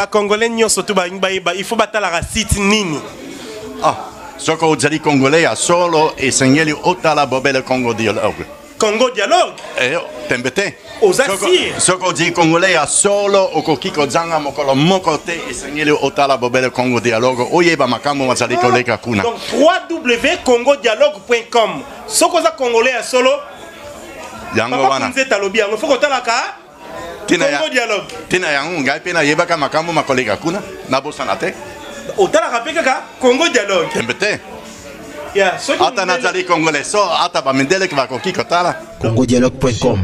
Ba Congolais nyonso to balingi bayeba, il faut batalaka site nini? Ah, soki ozali Congolais ya solo, esengeli otala bobele Congo Dialogue. Congo Dialogue? Eh, tembe te. Oza sûr? Soki ozali Congolais ya solo, okoki kozanga mokolo moko te, esengeli otala bobele Congo Dialogue, oyeba makambo mazali koleka kuna. Donc www.congodialogue.com, soki oza Congolais ya solo, yango Papa wana. Kunzeta alobi yango, faut kotalaka Congo Dialogue. Ntina yango ngai mpe nayebaka makambo makoleka kuna, nabosana te. Otalaka mpe kaka Congo Dialogue? Tembe te. Yeah, soki ata nazali Congolais so, ata bamindele bakoki kotala. congodialogue.com.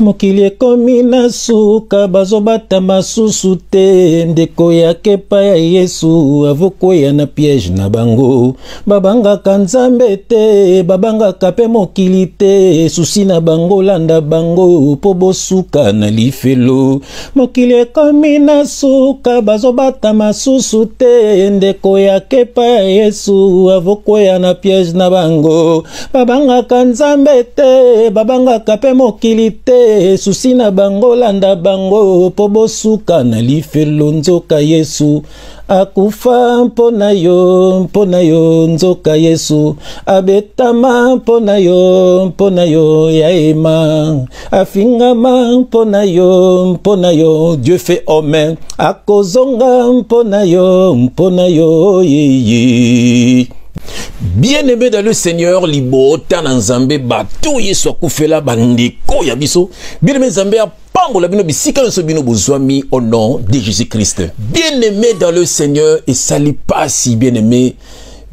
Mokili ekomi na suka, bazobata masusu te. Ndeko yaka epai ya Yesu avokoya na piège na bango. Babangaka Nzambe te, babangaka mpe mokili te. Souci na bango, landa bango mpo bosuka na lifelo. Mokili ekomi na suka, bazobata masusu te. Ndeko yaka epai ya Yesu avokoya na piège na bango. Babangaka Nzambe te, babangaka mpe mokili te. Souci na bango, landa bango mpo bosuka na lifelo. Nzoka Yesu akufa mpo na yo, mpo na yo. Nzoka Yesu abetama mpo na yo, mpo na yo. Yaema afingama mpo na yo, mpo na yo. Dieu fait homme, akozonga mpo na yo, mpo na yo yeye. Bien-aimé dans le Seigneur, libota na Nzambe, bato Yesu akufela, bandeko ya biso, bien-aimé, Nzambe apambola bino bisika nyonso bino bozwami au nom de Jésus-Christ. Bien-aimé dans le Seigneur, esali pasi, bien-aimé,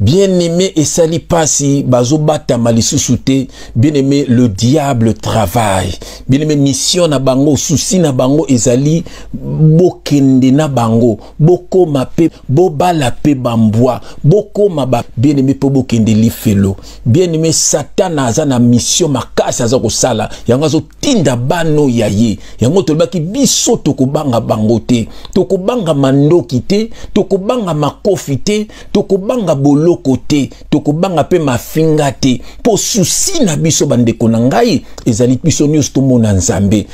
bien-aimé, esali pasi, bazobatama lisusu te. Bien-aimé, le diable travaille. Bien-aimé, mission na bango, souci na bango ezali bokende na bango, bokoma mpe bobala mpe bambwa, bokoma ba bien-aimé mpo bokende lifelo. Bien-aimé, Satana aza na mission makasi aza kosala yango, azotinda bano ya ye. Yango tolobaki, biso tokobanga bango te, tokobanga mandoki te, tokobanga makofi te, tokobanga boloko te, tokobanga mpe mafinga te, mpo souci na biso, bandeko na ngai, ezali biso nyonso tomona Nzambe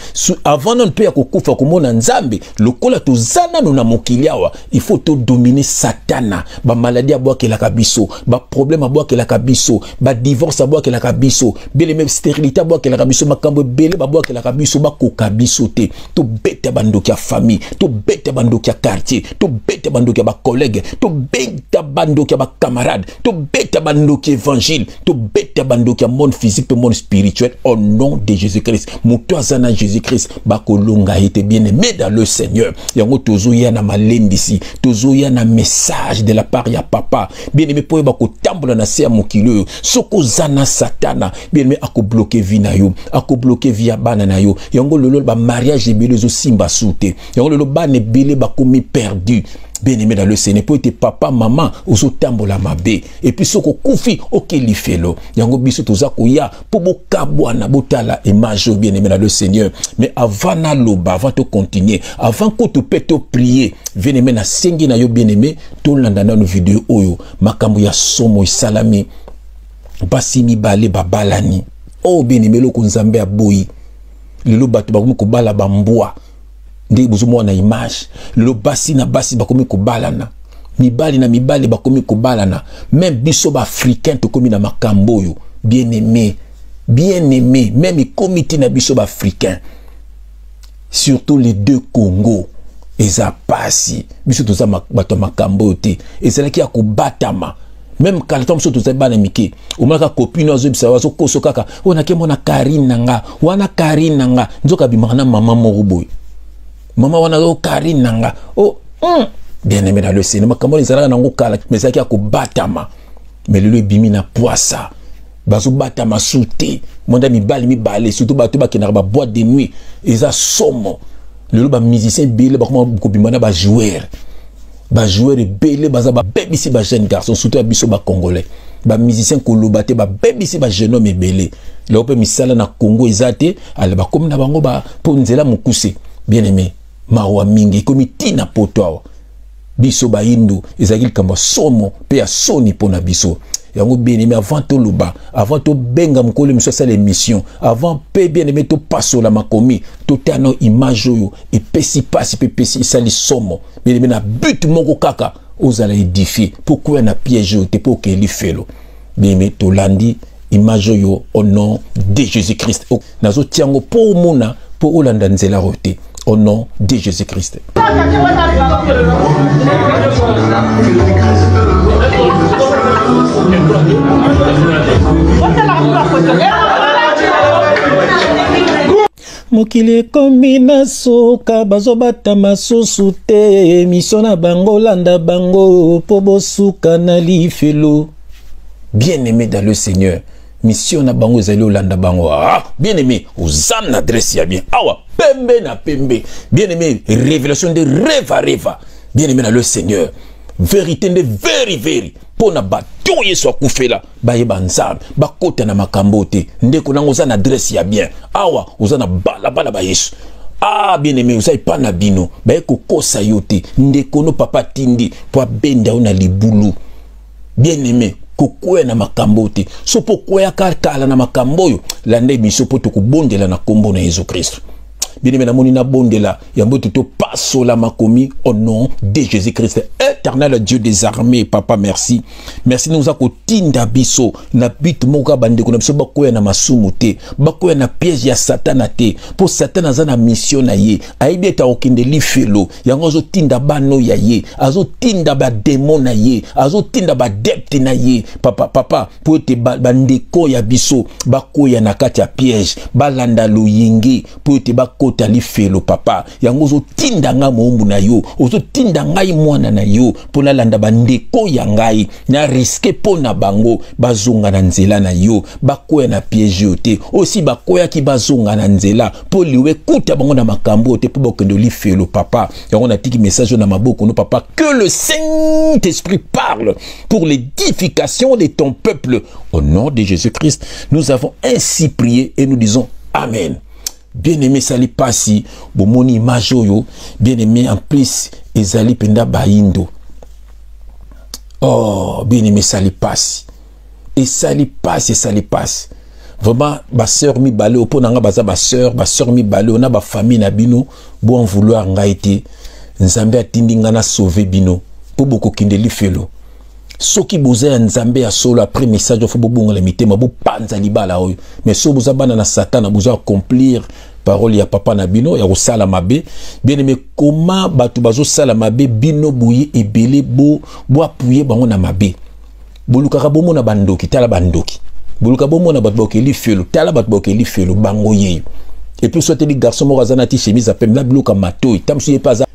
avant nano mpe ya kokufa, komona Nzambe. Lokola toza nano na mokili awa, il faut todominer Satana. Bamaladi abwakelaka biso, baproblème abwakelaka biso, badivorce abwakelaka biso, bien-aimé, stérilité abwakelaka biso, makambo ebele babwakelaka biso, bakoka biso te. Tobeta bandoki ya famille, tobeta bandoki ya quartier, tobeta bandoki ya bacollègue, tobeta bandoki ya bacamarade, tobeta bandoki évangile, tobeta bandoki ya monde physique mpe monde spirituel au nom de Jésus Christ. Moto aza na Jésus Christ, bakolonga ye te. Bien aimé dans le Seigneur, yango tozoya na malendisi, tozoya na message de la part ya papa. Bien aimé, mpo oyeba kotambola na se ya mokili oyo, soki oza na Satana, bien aimé, akobloquer vie na yo, akobloquer vie ya bana na yo. Yango lelo bamariage ebele ezosimba su te, yango lelo bana ebele bakomi perdu. Bien aimé dans le Seigneur, mpo ete papa, mama ozotambola mabe, et puis soki okufi, oke lifelo. Yango biso toza koya mpo bokabwana, botala image oyo. Bien aimé dans le Seigneur, mais avant naloba, avant tocontinue, avant kutu mpe toprier, bien aimé, nasengi na yo, bien aimé, tolanda nano video oyo. Makambo ya somo esalami, basi mibale babalani. Oyo, bien aimé, eloko Nzambe aboyi. Lelo bato bakomi kobala bambwa, ndenge bozomona na image. Lelo basi na basi bakomi kobalana, mibali na mibali bakomi kobalana. Même biso baafricain tokomi na makambo oyo. Bien aimé, bien aimé, même ekomi ntina biso baafricain, surtout les deux Congo, eza pasi. Biso toza bato ya makambo oyo te, ezalaki ya kobatama. Même kala, ntango biso tozali bana mike, omonaka copine azoyebisa, azokoso kaka oyo nake mona Karine na nga wana, Karine na nga. Nzoka abimaka na mama moko boye, mama wana o Karine na nga o Bien aimé dans le Seigneur, makambo wana ezalaka nango kala, mais ezalaki ya kobatama. Mais lelo ebimi na poisa, bazobatama su te. Monda mibali mibale, surtout bato bakendaka baboîte de nuit, eza somo. Lelo bamusicien ebele bakoma kobima na bajoueur, bajoueur ebele baza babebisi bajeune garçon, surtout ya biso bacongolais. Bamusicien, koloba te, babebisi bajeune homme ebele. Lelo mpe misala na Congo eza te, ale bakomi na bango mpo nzela mokuse. Bien aimé, mawa mingi, ekomi ntina poto awa. Biso bayindu, ezalaki likambo ya somo mpe ya soni mpo na biso. Yango bien aimé, avant toloba, avant tobenga mokolo mosusu asala émission, avant mpe, bien aimé, topasola makomi, totala image oyo epesi pasi mpe epesi, esali somo. Bien aimé, na but moko kaka, ozala édifié mpo kwea na piège oyo te, mpo okeye lifelo. Bien aimé, tolandi image oyo au nom de Jésus Christ. Nazotia yango mpo omona, mpo olanda nzela oyo te, au nom de Jésus Christ. Mokili ekomi na suka, bazobata masusu te. Mission na bango, landa bango mpo bosuka na lifelo. Bien aimé dans le Seigneur, mission na bango ezali olanda bango. Ah, bien aimé, oza na adresse ya bien awa, pembe na pembe. Bien aimé, révélation nde reva reva. Bien aimé dans le Seigneur, vérité nde veri veri, mpo na bato Yesu akufela bayeba Nzambe, bakota na makambo te. Ndeko nango, oza na adresse ya bien awa, oza na balabala ba Yesu. Ah, bien aimé, oza epa na bino, baye kokosa yo te. Ndeko no, papa tindi mpo abenda yo na libulu. Bien aimé, kokwea na makambo te. So mpo okweyaka kala na makambo oyo, landa émission mpo tokobondela na nkombo na Yesu Kristo. Bien aimé, namoni nabondela yango ete topasola makomi au nom de Jésus Christ. Éternel Dieu des armées, papa, merci, merci. Ndenge oza kotinda biso na but moko ya bandeko na biso bakwea na masumu te, bakwea na piège ya Satana te, mpo Satana aza na mission na ye, ayebi ete akokende lifelo. Yango azotinda bano ya ye, azotinda badémon na ye, azotinda baadepte na ye, papa, papa, mpo ete bandeko ya biso bakwea na kati ya piège, balanda loyenge mpo ete bakota lifelo. Papa, yango ozotinda ngai moombu na yo, ozotinda ngai mwana na yo, mpo nalanda bandeko ya ngai, na risque mpo na bango bazonga na nzela na yo, bakwea na piège oyo te. Osi bakweyaki, bazonga na nzela, mpo liwa ekuta bango na makambo oyo te, mpo bakende lifelo. Papa, yango natiki message oyo na maboko no. Papa, que le Saint Esprit parle pour l'édification de ton peuple. Au nom de Jésus Christ nous avons ainsi prié et nous disons amen. Bien aimé, esali pasi, bomoni image oyo. Bien aimé, en plus ezali mpenza bayindo. Oh, bien aimé, esali pasi, esali pasi, esali pasi vraiment. Basœur mibale oyo, mpo na nga baza basœur, basœur mibale oyo na bafamille na bino, bo en vouloir ngai te. Nzambe atindi ngai na sauve bino mpo bokokende lifelo. Soki boza ya Nzambe ya solo, après message faut bobongola mitema, bopanza libala oyo. Mais soki boza bana na Satana, boza accomplir parole ya papa na bino ya kosala mabe. Bien aimé, koma bato bazosala mabe, bino boye ebele boappuyer bango na mabe. Bolukaka bomona bandoki, tala bandoki. Boluka bomona bato bakeli felo, tala bato bakeli felo, bango yeyo. Et puis soteli garçon moko aza nati chemise ya pembe na biloko ya matoi, ta mosusu ye mpe aza.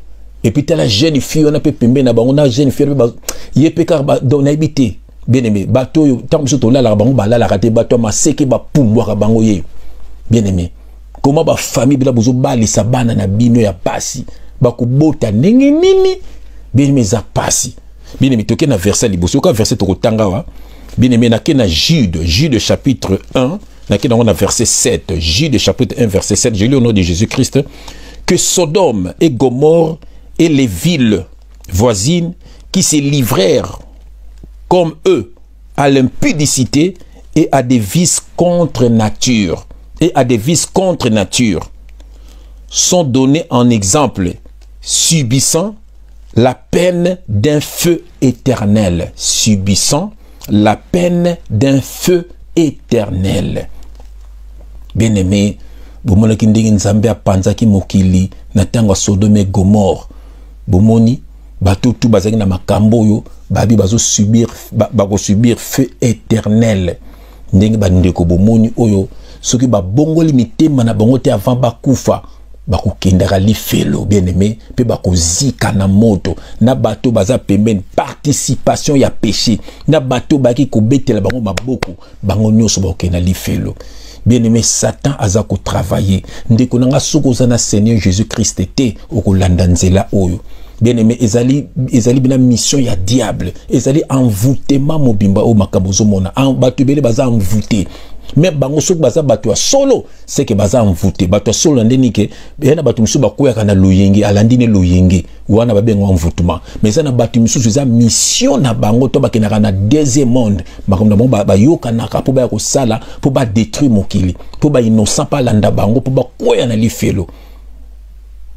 Et puis tala jeune fille wana mpe pembeni na bango, na jeune fille mpe ye mpe kaka. Donc nayebi te, bien aimé, bato oyo, ntango mosusu tolalaka, bango balalaka te. Bato ya maseke bapumbwaka, bango yeyo. Bien aimé, koma bafamille bina bozobalisa bana na bino ya pasi, bakobota ndenge nini? Bien aimé, eza pasi. Bien aimé, toke na verset liboso. Yoka verset tokotanga wa. Bien aimé, nake na Jude, Jude chapitre 1, nake nango na verset 7. Jude chapitre 1 verset 7, je lis au nom de Jésus Christ: que Sodome et Gomorre et les villes voisines qui se livrèrent comme eux à l'impudicité et à des vices contre nature et à des vices contre nature sont donnés en exemple, subissant la peine d'un feu éternel, subissant la peine d'un feu éternel. Bien-aimé, bomonaki ndenge Nzambe apanzaki mokili na ntango ya Sodome, Gomore. Bomoni bato tu bazalaki na makambo oyo, babi bazosubir, bakosubir feu éternel. Ndenge bandeko bomoni oyo, soki babongoli mitema na bango te avant bakufa, bakokendaka lifelo, bien aimé, mpe bakozika na moto. Na bato baza pembeni, participation ya péché, na bato bayaki kobetela bango maboko, bango nyonso bakokenda lifelo. Bien aimé, Satan aza kotravailler. Ndeko na nga, soki oza na Seigneur Jésus Christ te, okolanda nzela oyo. Bien aimé, ezali bina mission ya diable, ezali envoûtement mobimba oyo makambo ozomona. Bato ebele baza envoûté. Me bango soki baza bato ya solo, seke baza mvute. Bato ya solo na ndeni ke eya na bato mosusu bakweyaka na loyenge, alandi ne loyenge wana, babenga mvutuma. Mais eza na bato misusu, eza mission na bango to bakendaka na deuxième monde, makambo na bango bayokanaka mpo baya kosala, mpo badétruire mokili, mpo bainnocent mpo alanda bango, mpo bakweya na lifelo.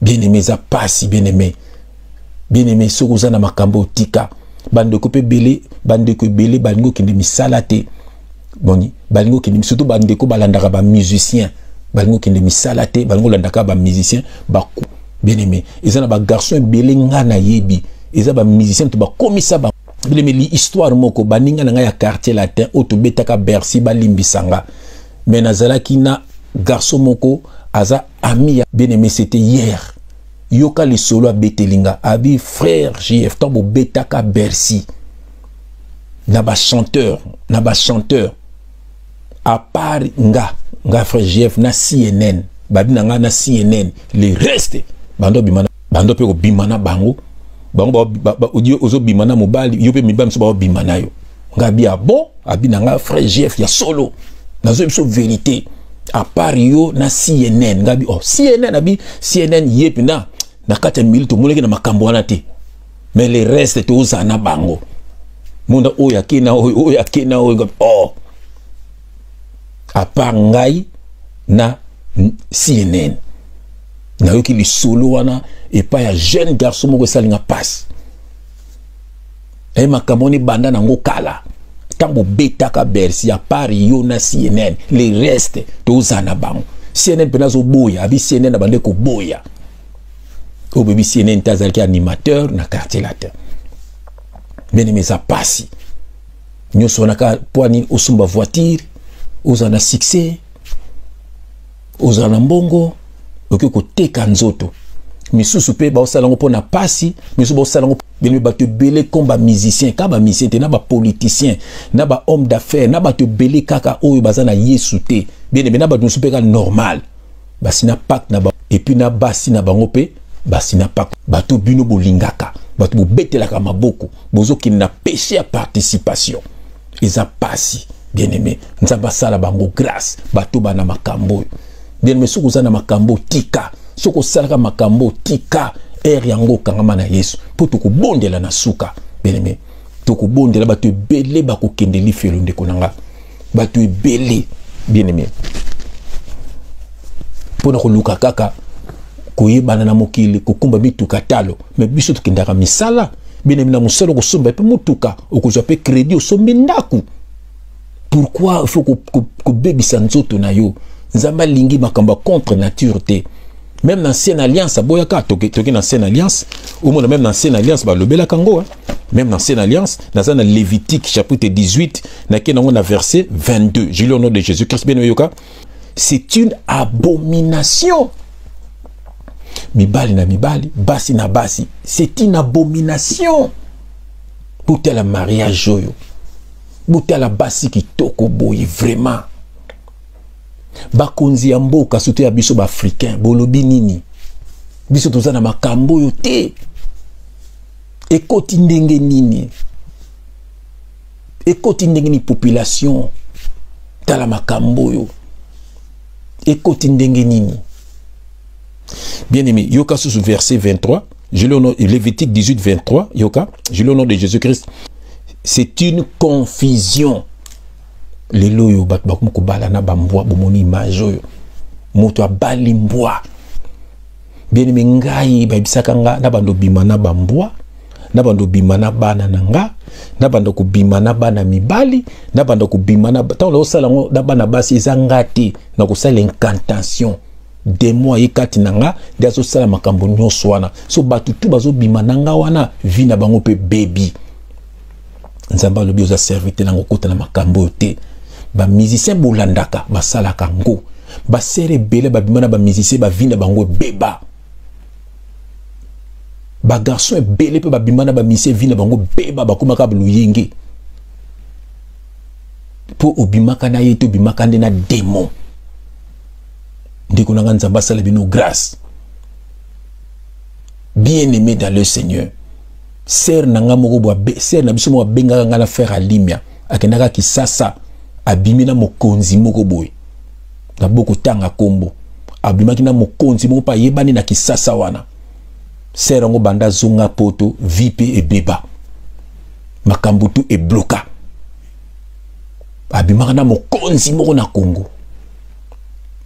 Bien aimé, eza pasi. Bien aimé, bien aimé, soki oza na makambo, otika. Bandeko mpe ebele, bandeko ebele balingi okende misala te. Boni balingi okende? Surtout bandeko balandaka bamusicien, balingi okende misala te, balingi olandaka bamusicien. Baku bien aimé, eza na bagarçon ebele nga nayebi, eza bamusicien to bakomisa ba. Bien aimé, li histoire moko, baninga na ngai ya Quartier Latin oyo tobetaka Bercy, balimbisa nga, mais nazalaki na garçon moko aza ami ya bien aimé, c'était hier. Yoka lisolo abeteli nga, abi: "Frère JF, ntango bobetaka Bercy na bachanteur, à part nga frère JF na CNN, babi na nga na CNN, le reste bando bima, bando mpe kobima na bango. Bango ozobima na mobali, yo mpe mibali mosusu baobima na yo." Nga abi: "Ah bon?" Abi na nga: "Frère JF, ya solo, nazoyebi biso vérité, à part yo na CNN." Nga abi: "Oh, CNN?" Abi: "CNN ye mpenza na kati ya mili, tomonaki na makambo wana te, mais le reste tozala na bango munda oyo ake na oyo, oyo ake na oyo." Oh, à part ngai na CNN. Nayoki lisolo wana epai ya jeune garçon moko, esalinga mpasi. Naye makambo wana ebanda nango kala, ntango obetaka Bercy, à part yo na CNN, le reste tozala na bango. CNN mpenza azoboya, abi CNN na bande koboya. Oyo boyebi CNN te, azalaki animateur na Quartier Latin. Bien-aimé, eza pasi nyonso wana kaka mpo nini? Osomba voiture, ozala na succès, ozala na mbongo, okoki koteka nzoto. Misusu mpe baosala yango mpo na pasi, misusu baosala yango. Bien, bato ebele comme bamusicien, kaka bamusicien te, na bapoliticien, na bahomme d'affaires, na bato ebele kaka oyo baza na Yesu te. Bien aimé, na bato mosusu mpe kaka normal, basi na pacte na bango, et puis na basi na bango mpe basi na pacte. Bato bino bolingaka, bato bobetelaka maboko, bozokende na péché ya participation. Eza pasi. Bien aimé, Nzambe asala bango grâce, bato bana makambo oyo. Bien aimé, soki oza na makambo, tika. Soki osalaka makambo, tika ere yango, okangama na Yesu, mpo tokobondela na suka. Bien aimé, tokobondela. Bato ebele bakokende lifelo, ndeko na nga, bato ebele. Bien aimé, mpona koluka kaka koyebana na mokili, kokumba mituka talo, mais biso tokendaka misala. Bien aimé, na mosala okosomba mpe motuka, okozwa mpe crédit, osombi ndako. Pourquoi il faut kobebisa nzoto na yo? Nzambe alingi makambo ya contre nature te. Même na ancienne alliance aboyaka. Toki na ancienne alliance, omona même na ancienne alliance balobelaka yango. Même na ancienne alliance, naza na Lévitique chapitre 18, nake nango na verset 22. Je lis au nom de Jésus Christ. Bien, oyoka: "C'est une abomination, mibali na mibali, basi na basi, c'est une abomination." Botala mariage oyo, botala basi kitoko boye. Vraiment, bakonzi ya mboka, surtout ya biso baafricain, bolobi nini? Biso toza na makambo oyo te. Ekoti ndenge nini? Ekoti ndenge nini? Population, tala makambo oyo ekoti ndenge nini? Bien aimé, yoka susu verset 23. Je lis au nom, Lévitique 18 23. Yoka, je lis au nom de Jésus Christ: "C'est une confusion." Lelo oyo bato bakomi kobala na bambwa. Bomoni image oyo, moto abali mbwa. Bien aimé, ngai bayebisaka nga na bando bima na bambwa, na bando bima na bana na nga, na bando kobima na bana mibali, na bando kobima na ntango naosala yango na bana basi. Eza nga te na kosala incantation, démon aye kati na nga nde azosala makambo nyonso wana. So bato tu bazobima na nga wana, vie na bango mpe bebi. Nzambe alobi: "Oza serviteur nango, okota na makambo oyo te." Bamusicien bolandaka basalaka ngo, basere ebele babima na bamusicien, bavie na bango ebeba. Bagarçon ebele mpe babima na bamusicien, vie na bango beba, bakomaka loyenge, mpo obimaka na ye te, obimaka nde na démon. Ndeko na nga, Nzambe asala bino grâce. Bien aimé dans le Seigneur, sœur na nga moko, sœur na biso moko abengaka nga na frère Alimia, akendaka Kisasa. Abimi na mokonzi moko boye. Na boko tanga kombo. Abimaki na mokonzi moko pa yebani na kisasa wana. Sœur yango banda zonga poto vie pe ebeba. Makambo tout ebloka. Abimaka na mokonzi moko na Congo.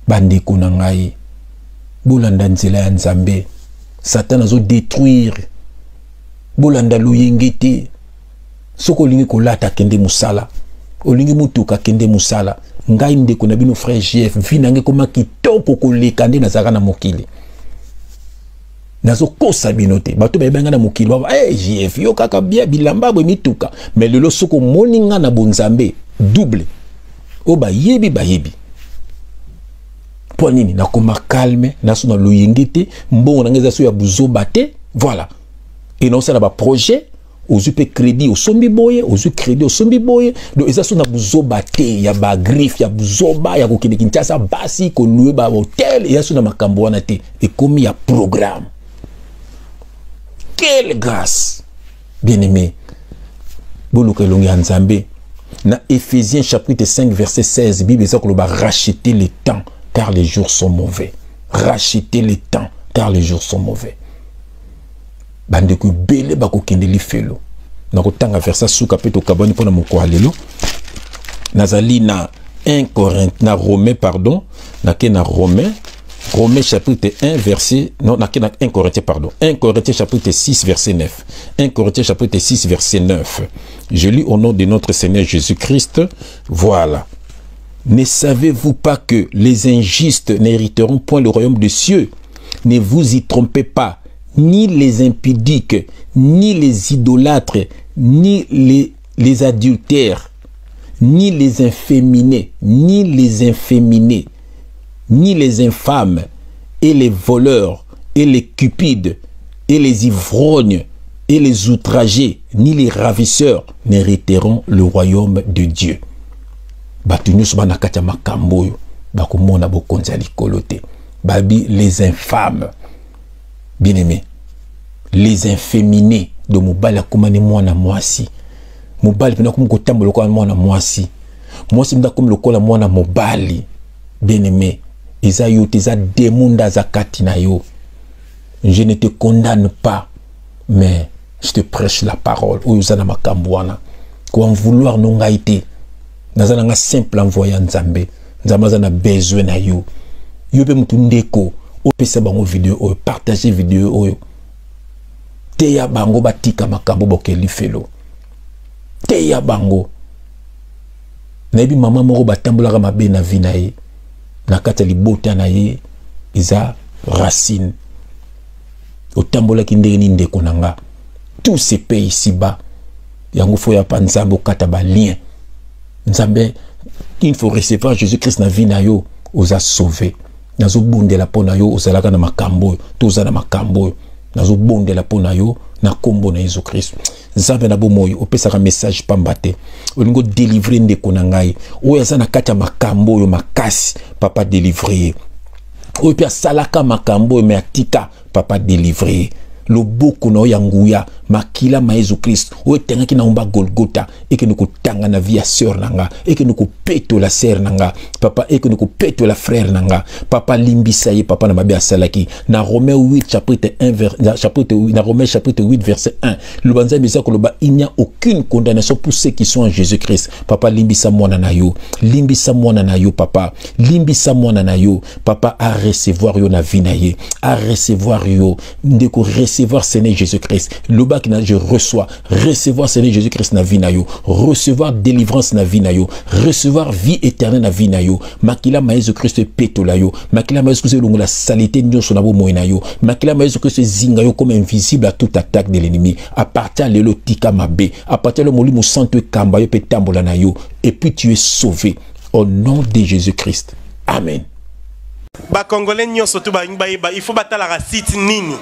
Bandeko na ngai, bolanda nzela ya Nzambe. Satan azo détruire. Bolanda loyenge te. Soki olingi kolata kende mosala, olingi motuka kende mosala. Ngai ndeko na bino frère JF, vie na ngai ekoma kitoko koleka nde nazalaka na mokili. Nazokosa bino te, bato bayebi ngai na mokili baba, hey, JF yo kaka bien bilamba boye mituka, mais lelo soki omoni ngai na bonzambe double oyo bayebi bayebi. Mpo nini nakoma calme, naso na loyenge te, mbongo na ngai eza so ya buzoba te, voilà. Et naosala ba projet, ozwi mpe crédit osombi boye, ozwi crédit osombi boye, donc eza so na buzoba te ya ba griffe ya buzoba ya kokende Kinshasa basi kolue ba hotel, eza so na makambo wana te, ekomi ya programme. Quelle grâce, bien-aimé. Boluka elongi ya Nzambe. Na Ephésiens chapitre 5 verset 16, Bible eza koloba racheter le temps car les jours sont mauvais. Racheter le temps car les jours sont mauvais. Bandeko ebele bakokende lifelo. Nakotanga verset suka pe tokabwani mpona mokolo ya lelo. Nazali na 1 Corinthe, na Romains, pardon, nake na Romains, Romains chapitre 1 verset, non, nake na 1 Corinthiens, pardon, 1 Corinthiens chapitre 6 verset 9. 1 Corinthiens chapitre 6 verset 9. Je lis au nom de notre Seigneur Jésus-Christ. Voilà. Ne savez-vous pas que les injustes n'hériteront point le royaume des cieux? Ne vous y trompez pas, ni les impudiques, ni les idolâtres, ni les adultères, ni les inféminés, ni les inféminés, ni les infâmes, et les voleurs, et les cupides, et les ivrognes, et les outragés, ni les ravisseurs n'hériteront le royaume de Dieu. Bato nyonso bana kati ya makambo oyo bakomona bokonzi ya likolo te. Babi les infâmes, bien-aimés, les inféminés de mobali akomani mwana mwasi, mobali mpena akomi kotambola lokola mwana mwasi, mwasi mpena akomi lokola mwana mobali. Bien-aimé, eza yo te, eza démon nde aza kati na yo. Je ne te condamne pas, mais je te prêche la parole. Oyo oza na makambo wana, ko en vouloir no ngai te. Naza na nga simple envoyé ya Nzambe. Nzambe aza na besoin na yo. Yo pe mutu ndeko, opesa bango video oyo, partager video oyo. Teya bango batika makambo bokeli felo. Teya bango. Nayebi mama moko batambolaka mabe na vie na ye. Na kati ya libota na ye eza racine. Otambolaki ndenge nini ndeko na nga? Tout se paye ici-bas. Yango fo ya pa Nzambe okata ba lien. Nzambe, il faut recevoir Jésus-Christ na vie na yo, oza sauvé. Nazobondela mpo na yo, ozalaka na makambo oyo, toza na makambo oyo. Nazobondela mpo na yo na kombo na Jésus Christ. Nzambe na bomoi, opesaka message pamba te. Olingo délivrer ndeko na ngai. Oyo aza na kati ya makambo oyo makasi, papa délivrer ye. Oyo pe asalaka makambo oyo, mais atika, papa délivrer ye. Loboko na oyo ya nguya, makila ma Jésus Christ, oyo etengaki na omba Golgotha, ekende kotanga na vie ya sœur na nga, ekende kopetola sœur na nga, papa ekende kopetola frère na nga, papa limbisa ye, papa na mabe asalaki. Na Romains 8 chapitre 1 vers, na chapitre 8, na Romains chapitre 8 verset 1, loba Nzambe eza koloba, il n'y a aucune condamnation pour ceux qui sont en Jésus-Christ. Papa limbisa mwana na yo, limbisa mwana na yo papa, limbisa mwana na yo, papa a recevoir yo na vie na ye, a recevoir yo, ndeko recevoir Seigneur Jésus-Christ. Loba ki na je reçois, recevoir Seigneur Jésus-Christ na vie na yo, recevoir délivrance na vie na yo, recevoir vie éternelle na vie na yo. Makila ma Jésus-Christ petola yo, makila ma Jésus-Christ elongola saleté nyonso na bomoi na yo, makila ma Jésus-Christ zinga yo comme invisible à toute attaque de l'ennemi. À partir lelo tika mabe, à partir le molimo santo ekamba yo pe tambola na yo, et puis tu es sauvé au nom de Jésus-Christ. Amen. Ba Congolais nyonso to ba ba il faut batala site nini?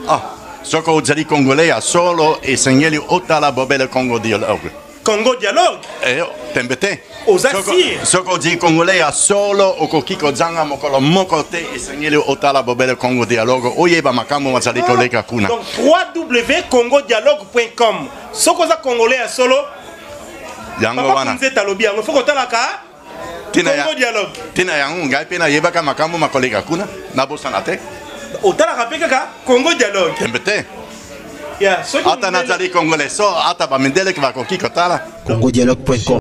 Ah, soko ozali Congolais ya solo esengeli otala bobele Congo Dialogue. Congo Dialogue? Eh, tembe te. Oza sûr? Soko ozali Congolais ya solo okoki kozanga mokolo moko te esengeli otala bobele Congo Dialogue oyeba makambo mazali koleka kuna. Donc www congo dialogue point com. Soko oza Congolais ya solo, Yango Papa wana. Kunzeta alobi yango, faut kotalaka Tina ya- Congo Dialogue. Ntina yango ngai mpe nayebaka makambo makoleka kuna, nabosana te. Otalaka mpe kaka Congo Dialogue? Tembe te. Yeah, soki Ata nazali congolais, so ata bamindeleke bakoki kotala. congodialogue.com.